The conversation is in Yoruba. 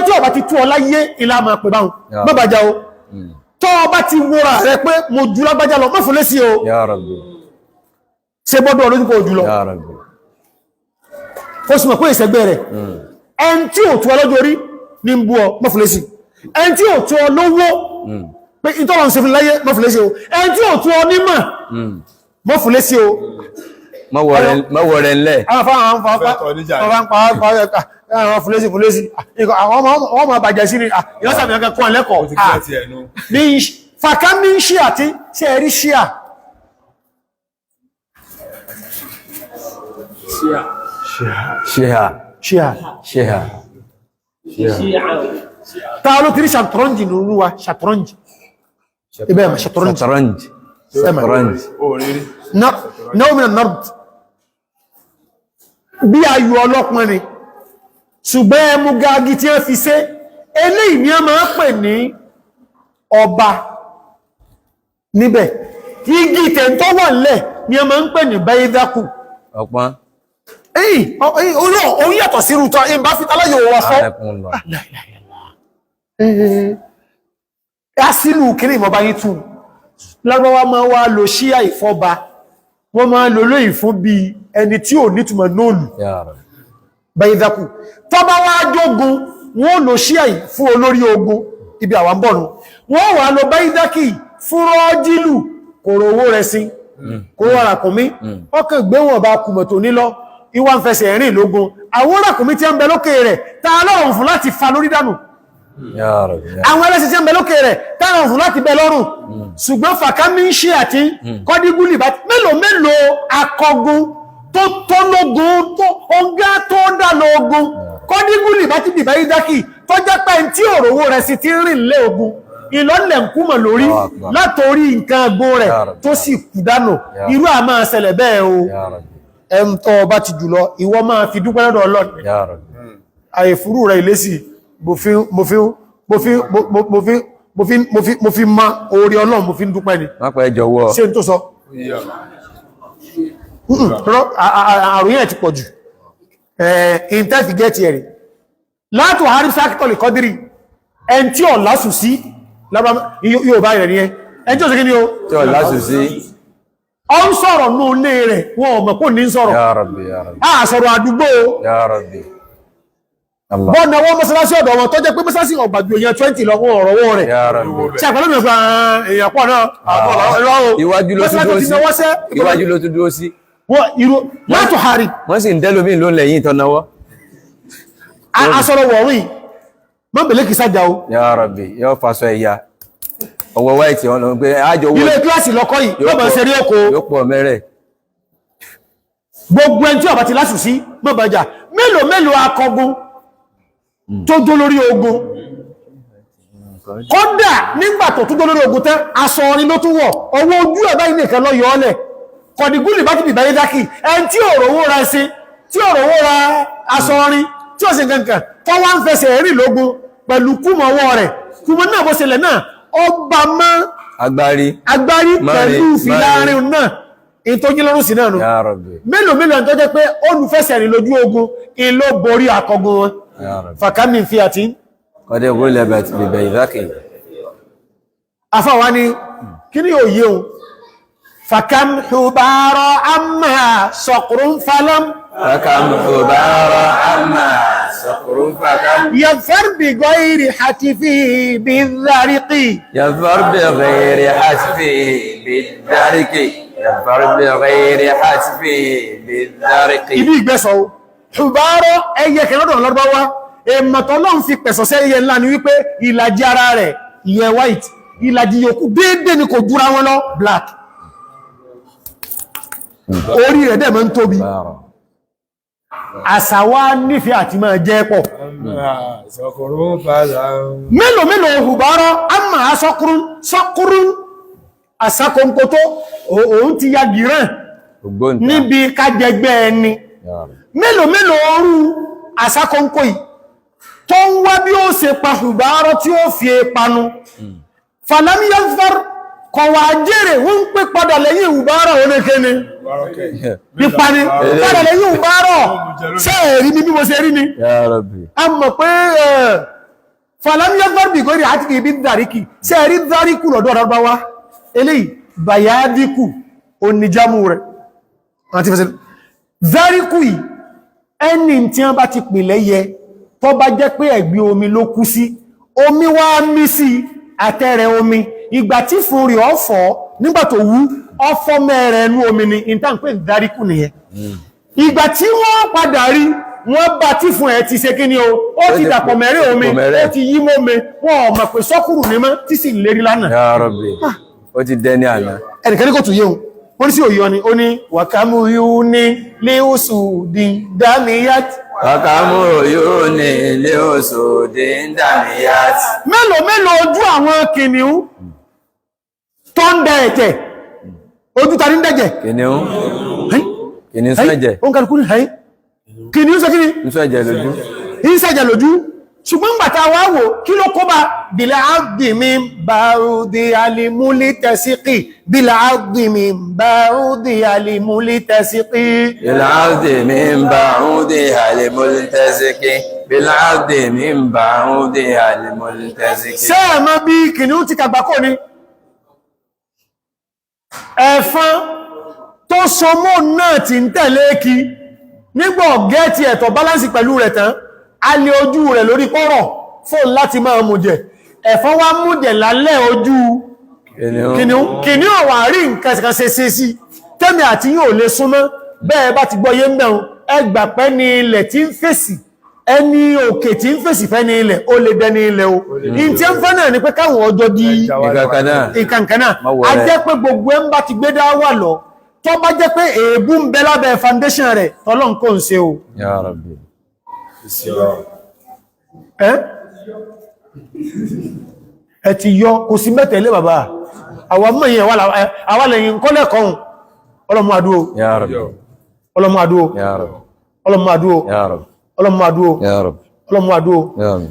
tí ọba ti tú ọ láyé ilá máa pè báhùn. Má bàjá o. Tọ́ ọba ti wúra rẹ pé mo jù lágbájá lọ, má fún lé sí o. Ya Rabbi. Ṣe gbọ́dọ̀ olójúkọ ojú lọ. Ya Rabbi. Kó sì mọ̀ pé ìṣẹ́gbẹ́ rẹ̀, ẹn tí ò tú ọlọ́jọ́ orí ní ń bú ọ, má fún lé sí. Ẹn tí ò tú ọ lówó pé ìtọ́lọ̀ ń ṣe fún láyé, má fún lé sí o. Ẹn tí ò tú ọ nímọ̀, má fún lé sí o. Má wọ rẹ̀ ńlẹ̀. Àwọn afáwọn àwọn Fẹ́ tọ́ níjà. àwọn fúlésì fúlésì, àwọn ọmọ bàjẹ́ sí ni ìyọ́sàmì ọkẹ́ kọ́ ẹlẹ́kọ̀ọ́. Ó ti kílẹ̀ ti ẹnu. Ní fàkà ní ṣíà tí ṣe rí ṣíà. Ṣíhà. Ṣíà. Ṣíhà. Ta ló ti rí ṣàtọ́rọ́njì nínú wa? Ṣàtọ́rọ́njì ibẹ̀ ẹ̀mà ṣàtọ́rọ́njì. Shatranj. Shatranj. Ó rírí. Naomi nard bí ayò ọlọ́pọ̀ ni, ṣùgbọ́n ẹmú gagi tí wọ́n fi ṣe eléyìí ni a máa pè ní ọba níbẹ̀. Igi tẹ̀ntọ́ wà nílẹ̀ ni a máa ń pè ní bẹ́ẹ̀dákù. Ọpọ́n. Èyí òun yàtọ̀ sí rútọ́ in bá fi aláyò wà fọ́. Alẹ́kùn lọ. Asílù kiri ìmọ̀bá yìí tún lárọ́wá máa wá lo ṣíà ìfọba, wọ́n máa lo lóyìn fún bí ẹni tí ò nítumọ̀ nóòlù. Ya Rabbi. Bẹ̀ìdàkù tó bá wá jógun, wọ́n lò ṣíà yìí fún olórí ogun ibi àwọn bọ̀nù, wọ́n wà lọ bẹ̀ìdàkì fún rọ́jílù kòrò owó rẹ̀ sí kòrò ràkúnmí ọkàn gbé wọn bá kùmọ̀ tó nílọ ìwà ń fẹsẹ̀ rìn lógún. Àwọn ràkúnmí tí ń bẹ lókè rẹ̀ ta lọ́rùn fún láti fa lórí dànù? Ya Rabbi. Àwọn ẹlẹ́sìn tí ń bẹ lókè rẹ̀ ta lọ́rùn fún láti bẹ lọ́rùn? Ṣùgbọ́n fàkámí ń ṣe àti kọ́dígúlì bá mélòó mélòó akọgun tó tó lógun tó ọgá tó dá lógun kọ́dígúlì bá ti dìbà ìdákì tó jẹ́ pé tí òrówó rẹ̀ sì ti rìn lé ogun ìlọ́lẹ̀ ń kúmọ̀ lórí Allahu Akbar. látorí nǹkan agbó rẹ̀ Ya Rabbi. tó sì kú dànù. Ya Irú àmà ṣẹlẹ̀ bẹ́ẹ̀ o. Ya Rabbi. Ẹm tọ́ ọba ti jùlọ, ìwọ máa fi dúpẹ́ lọ́dọ̀ Ọlọ́run. Ya Rabbi. Àìfúrú rẹ̀ ilé sí mo fi mo fi mo fi mo mo fi mo fi mo fi mo fi ma orí Ọlọ́run, mo fi ń dúpẹ́ ni. Má pẹ́ jọ̀wọ́. Ṣe n tó sọ? Yíyọ. Àrùn yẹn ti pọ̀ jù ìntẹ́fì gẹ́ẹ̀tì ẹ̀rì látò harí sákítọ̀lì kọ́dírì ẹn tí ọ̀ lásù sí yóò bá rẹ̀ ní ẹ ẹn tí ó sì kí ni o? Tí ọ̀ lásù sí. Ọ ń sọ̀rọ̀ ní ilé rẹ̀, wọn ò mọ̀ kó ní ń sọ̀rọ̀. Ya Rabbi. Ya Rabbi. A sọ̀rọ̀ àdúgbò. Ya Rabbi. Allah. Bọ́ọ̀nà wọ́n mọ́sálásí ọ̀dọ̀ wọn tó jẹ́ pé mọ́sálásí ọ̀gbàgbé èèyàn 20 lọ, wọn ọ̀rọ̀wọ́ rẹ̀. Ya Rabbi. Ṣe àpẹẹrẹ mi fún èèyàn pọ̀ náà Iwájú ló tún dúró sí. Iwájú ló tún dúró sí. Wọ́n irú látò harí. Wọ́n sì ń dẹ́lómi ló ń lẹ́yìn tọ́náwọ́. Asọ̀rọ̀ wọ̀rin mọ́bẹ̀lẹ́ kìí sájà o. Ya Rabbi. Yóò faṣọ ẹ̀yà. Ọwọ́ white wọn lọ pé ájọ owó. Ilé kíláàsì lọ́kọ́ yìí mọ́bẹ̀ ṣe rí oko. Yóò pọ̀ mẹ́rẹ̀. Gbogbo ẹni tí ọba ti lásù sí mọ́bàjá. Mélòó mélòó akọgun tó jó lórí ogun, kódà nígbà tó tó jó lórí ogun tán, aṣọ orin ló tún wọ̀, ọwọ́ ojú ẹ̀ báyìí nìkan lọ yọ ọ́lẹ̀. Kọ̀dìgúlì bá ti bìbá yé dákì, ẹni tí òrówó ra ẹṣin, tí òrówó ra aṣọ orin, tí ó sì kankan tó wá ń fẹsẹ̀ rìn lógun pẹ̀lú kúmọ̀ ọwọ́ rẹ̀, kúmọ̀ náà bó ṣẹlẹ̀ náà ọba mọ́. Agbárí. Agbárí Mọ́rin, pẹ̀lú fìlà mọ́rin. rin náà ìtọ́jú lọ́rùn sí náà nù. Ya Rabbi. Mélòó mélòó ẹni tó jẹ́ pé olùfẹsẹ̀ rìn lójú ogun ìlò borí akọgun wọn. Ya Rabbi. Fàkámì fi àti Qad ghulibat bi baydhaqi. Afáwa ni kí ni òye o? Fàkàm hubárọ̀ àmà sọ̀kùrún falam. Fakam hubara amma saqrun fakam. Yàfẹ́r bí gọ́ìrì hatifi bí záríkì. Yadhfar bi ghayri hasfihi bid-darki. Yadhfar bi ghayri hasfihi bid-darki. Ibi ìgbẹ́sọ̀ o hubárọ̀ ẹyẹ kẹrọdọ̀ lọ́rọ̀báwá èmọ̀tọ̀ lọ́n fi pẹ̀sọ̀ sẹ́ ẹyẹ ńlá ni wípé ìlàjì ara rẹ̀ ìyẹn white, ìlàjì yòókù déédéé ni kò dúra wọn lọ black. Orí rẹ̀ dẹ̀ máa ń tóbi. Hubara. Àṣà wa nífẹ̀ẹ́ àti máa jẹ́ pọ̀. Sọkùrún fàlà. Mélòó mélòó hùbárọ́ a máa sọkúrún sọkúrún àsakónkótó òun ti ya gìrán Ògbóǹta. níbi kájẹgbẹ́ ẹni. Ya Rabbi. Mélòó mélòó orú àsakónkó yìí tó ń wá bí ó ṣe pa hùbárọ́ tí ó fi panu falamiyafar kọ̀wà jèrè wọ́n ń pè padà lẹ́yìn hùbárọ́ oníkéni nípani padà lẹ́yìn hùbárọ́. Sẹ́ẹ̀rí ni bí mo ṣe rí ni? Ya Rabbi. A mọ̀ pé Fàlámíyàgbọ́rbì gọ́rí àti ibi dáríkì sí ẹ̀rí dáríkù lọ́dọ̀ ọ̀rọ̀báwá eléyìí bayadiku oníjámù rẹ̀ àti fẹsẹ̀ dáríkù yìí ẹni tí wọ́n bá ti pìlẹ̀ yẹ tó bá jẹ́ pé ẹ̀gbin omi ló kú sí, omi wá mí sí àtẹ́rẹ omi, ìgbà tí fún rí ọ̀fọ́ nígbà tó wú ọfọ́ mẹ́rẹ̀ ẹnu omi ni ìtànpé dáríkù nìyẹn. Ìgbà tí wọ́n padà rí wọ́n bá tí fún ẹ ti ṣe kí ni o, ó ti dàpọ̀ mẹ́rẹ̀ omi, ó ti yí mọ́mi, wọ́n ọmọ pé sọ́kùrù ní mọ́ tí sì lérí lánàá. Ya Rabbi, ó ti dẹni àná. Ẹnìkan ní kò tún yéhun, ó ní sí òyọ́ ni, ó ní wàkàmù yóò ní léòsù di dámiyat. Wàkàmù yóò ní léòsù di dámiyat. Mélòó mélòó ojú àwọn kìnìún tó ń dẹ ẹ̀tẹ̀, ojú ta ní dẹ̀jẹ̀? Kìnìún. Kìnìún sẹ́jẹ̀. Ó ń kàlùkù ní ẹ̀ kìnìún sọ kíni? Ń sẹ́jẹ̀ lójú. Ń sẹ́jẹ̀ lójú. Ṣùgbọ́n gbàtà wá wò kí ló kó bá bílá àdìmí bàrúdì alìmúlì tẹ̀síkì, bílá àdìmí bàrúdì alìmúlì tẹ̀síkì. Bílá àdìmí bàrúdì alìmúlì tẹ̀síkì. Bílá àdìmí bàrúdì alìmúlì tẹ̀síkì. Ṣé ẹ mọ̀ bí kìnìún ti kàgbákò ni? Ẹ̀fọn tó so mọ́ náà ti ń tẹ̀lé kí nígbà gẹ́ẹ̀tì ẹ̀tọ̀ bálánsì pẹ̀lú rẹ̀ tán, a lè ojú rẹ̀ lórí pọ́rọ̀ fóòn láti máa mú jẹ. Ẹ̀fọn wá mú jẹ lálẹ́ ojú kìnìún. Kìnìún wà rí nǹkan kan ṣe ṣe sí tẹ́mì àti yóò lè súnmọ́. Bẹ́ẹ̀ bá ti gbọ́ yé mẹ́un, ẹgbà pẹ́ ní ilẹ̀ tí ń fèsì, ẹni òkè tí ń fèsì fẹ́ ní ilẹ̀, ó lè dẹni ilẹ̀ o. In tí ń fẹ́ náà ni pé káwọn ọjọ́ di ìkankanáà. A jẹ́ pé gbogbo ẹ̀ ń bá ti gbé dá wà lọ, tó bá jẹ́ pé èébú ń bẹ lábẹ́ foundation rẹ̀, tọ́lọ́n kò ń ṣe o. Ya Rabbi. Ẹ ti yọ kò sí mẹ́tẹ̀lé bàbá àwọn mọ̀ yẹn àwa lẹ́yìn kọ́lẹ̀kọ́hùn. Ọlọ́mọ àdúó. Ya Rabbi. Ọlọ́mọ àdúó. Ya Rabbi. Ọlọ́mọ àdúó. Ya Rabbi. Ọlọ́mọ àdúó. Ya Rabbi. Ọlọ́mọ àdúó. Ya Rabbi.